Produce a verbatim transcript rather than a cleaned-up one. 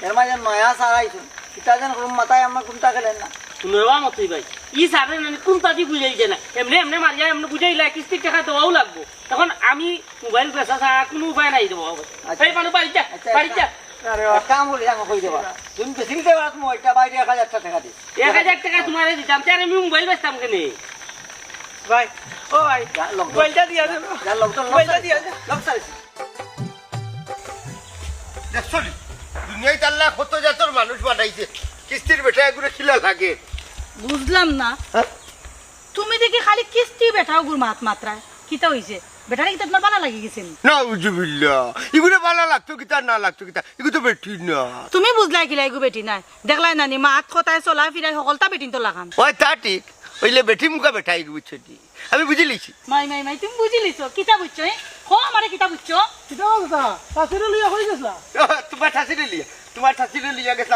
এর মাঝে মায়া ছাড়াইছইন। কিতা যেন করুম, মাথায় আমার কুন্তা খেলের না। হুনো বা মতই ভাই, ই ছাড়ে না নি, কুন্তা দি বুঝাইছে না। এমনে এমনে মারিয়া এমনে বুঝাইলা, কিস্তির টেকা দেওয়াউ লাগবো। অখন আমি মোবাইল বেচা ছাড়া কুনু উপায় নাই দেওয়া। আচ্ছা। এই মানু, বাড়িত যা, আচ্ছা, বাড়িত যা। আরে, এক কাম করি, আমি কই দেবা। তুমি বেশি দিতে পারো, তুমি ওইটা বাইরে এক হাজার টেকা দি। এক হাজার টেকা তুমারে দিতাম, তে আর আমি মোবাইল বেচতাম কেনে? ভাই, ও ভাই, যা, লগ ধর। মোবাইলটা দিয়া দেন। যা, লগ ধর, লগ মোবাইলটা ধর। দিয়া দেন। লগ ধর। দেখছো নি? দুনিয়াত আল্লায় কত জাতর মানুষ বানাইছে। কিস্তির বেটা এগুরে কিলা লাগে? বুঝলাম না। হ্যাঁ? তুমি দেখি খালি কিস্তি বেটা ওগুর মাত মাতরায়। কিতা অইছে? বেটারে কিতা তুমার ভালা লাগি গেছে নি? নাউজুবিল্লাহ। ইগুরে ভালা লাগতো কিতা, না লাগতো কিতা? ইগু তো বেটি না। তুমি বুঝলায় কিলা ইগু বেটি নায়? দেখলায় না নি, মাত কথায় চলা ফিরায় হকলতা বেটিন্তর লাখান। অয় তা ঠিক। অইলে বেটি মুখা বেটা ইগু, বুঝছো নি? আমি বুঝিলিছি। মাই, মাই, মাই, তুমি বুঝিলিছো? কিতা বুঝছো, এ? কও আমারে কিতা বুঝছো? কিতা বুঝতা? শাশুড়ি লইয়া কই গেছলা? তুমার শাশুড়ি লইয়া, তুমার শাশুড়ি লইয়া গেছলাম।